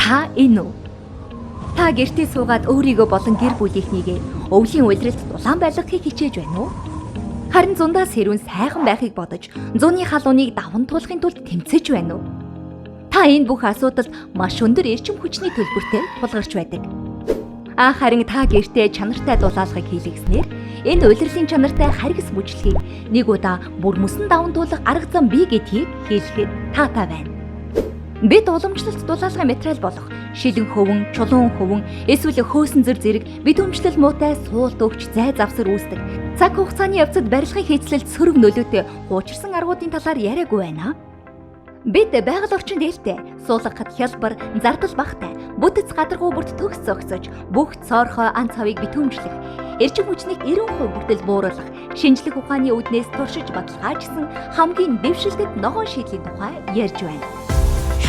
Та энэ үү? Та гэртээ суугаад өөрийгөө болон гэр бүлийнхнийгээ өвлийн улиралд дулаан байлгахыг хичээж байна уу? Харин зундаа сэрүүн сайхан байхыг бодож зуны халууныг даван туулахын тулд тэмцэж байна уу? Та энэ бүх асуудалд маш өндөр эрчим хүчний төлбөртэй тулгарч байдаг. Харин та гэртээ чанартай дулаалгыг хийлгэснээр энэ улирлын чанартай харгас бүжлэгийг нэг удаа бүр мөсөн даван туулах арга зам бий гэдгийг хэлэхэд таатай байна. Бид уламжлалт дулаалгын материал болох шилэн хөвөн, чулуун хөвөн, эсвэл хөөсөн зэр зэрэг битүүмжлэл муутай суулт өгч зай завсар үүсдэг. Цаг хугацааны явцад барилгын хийцлэлд сөрөг нөлөөтэй хуучирсан аргуудын талаар яриаггүй байна. Бид байгаль орчин дээлтэй, суулгахад хялбар, зардал багатай, бүтэц гадаргуу бүрт төгс зогсож, бүх цоорхой ан цавыг битүүмжлэх, эрчим хүчнийг 90% хүртэл бууруулах, шинжлэх ухааны үүднээс туршиж баталгаажсан хамгийн дэвшилтэт ногоон шийдлийн тухай ярьж байна.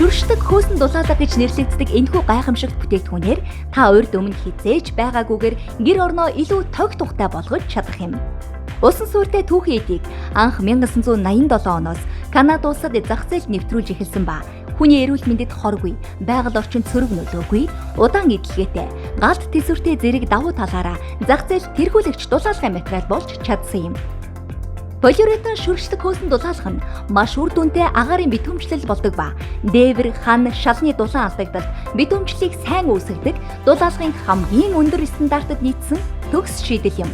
Шүршдэг хөөсөн дулаалга гэж нэрлэгддэг энэхүү гайхамшигт бүтээгдэхүүнээр та урд өмнө хизээж байгаагүйгээр гэр орноо илүү тог тухтай болгож чадах юм. Усан сүртэй түүхий эдийг анх 1987 оноос Канада улсад зах зээлд нэвтрүүлж эхэлсэн ба хүний эрүүл мэндэд хоргүй, байгаль орчинд сөрөг нөлөөгүй, удаан эдлэгээтэй, галт тэсвэртэй зэрэг давуу талаараа зах зээл тэргүүлэгч дулаалгын материал болж чадсан юм. Полиуретан шүршлэг хөөсөн дулаалга нь маш үр дүнтэй агаарын битүүмжлэл болдог ба дээвэр, хан, шалны дулаан алдагдалд битүүмжлэлийг сайн үүсгэдэг дулаалгын хамгийн өндөр стандартад нийцсэн төгс шийдэл юм.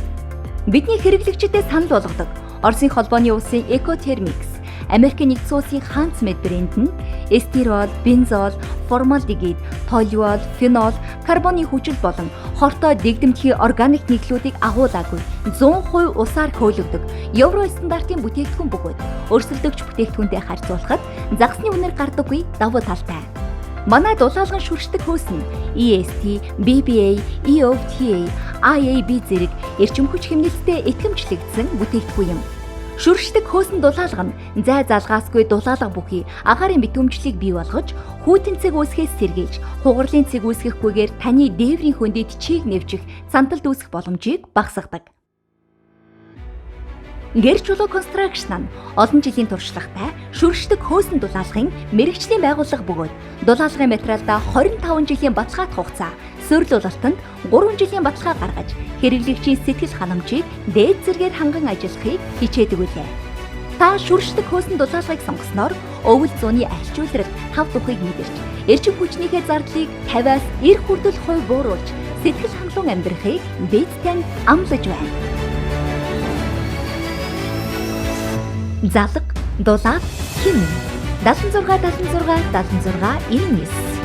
Бидний хэрэглэгчдэд санал болгодог Оросын холбооны улсын Экотермикс, Америкийн нэгдсэн улсын Ханцмед брэнд нь стирол, бензол, формальдегид, толюол, фенол, карбоны хүчил болон хортой дэгдэмтгий органик нийтлүүдийг агуулаагүй 100% усаар хөөлөгдөг Евро стандартын бүтээгдэхүүн бөгөөд өрсөлдөгч бүтээгдэхүүнтэй харьцуулахад загасны үнээр гардаггүй давуу талтай. Манай дулаалган шүршдэг хөөс нь EST, BBA, EOTA, IAB зэрэг эрчим хүч хэмнэлттэй итгэмжлэгдсэн бүтээгдэхүүн юм. Шүршдэг хөөсөн дулаалга нь зай залгаасгүй дулаалга бүхий агаарын битүүмжлийг бий болгож хүйтэн цэг үүсгэхээс сэргийлж хугарлын цэг үүсгэхгүйгээр таны дээврийн хөндөд чийг нэвчих санталд үүсэх боломжийг багасгадаг. Гэр чулуу констракшн нь олон жилийн туршлагатай шүршдэг хөөсөн дулаалгын мэргэжлийн байгууллага бөгөөд дулаалгын материалдаа 25 жилийн баталгаат хугацаа, суурил улалтанд 3 жилийн баталгаа гаргаж хэрэглэгчийн сэтгэл ханамжийг дээд зэргээр ханган ажиллахыг хичээдэг үлээ. Та шүршдэг хөөсөн дулаалгыг сонгосноор өвөл зууны альч улиралд хав тухыг мэдэрч, эрчим хүчнийхээ зардлыг 50-аас 90 хүртэл хувь бууруулж сэтгэл хангалуун амьдрахыг бид танд амлаж байна. Залга, дулаал, хинэн 76 76 76 99.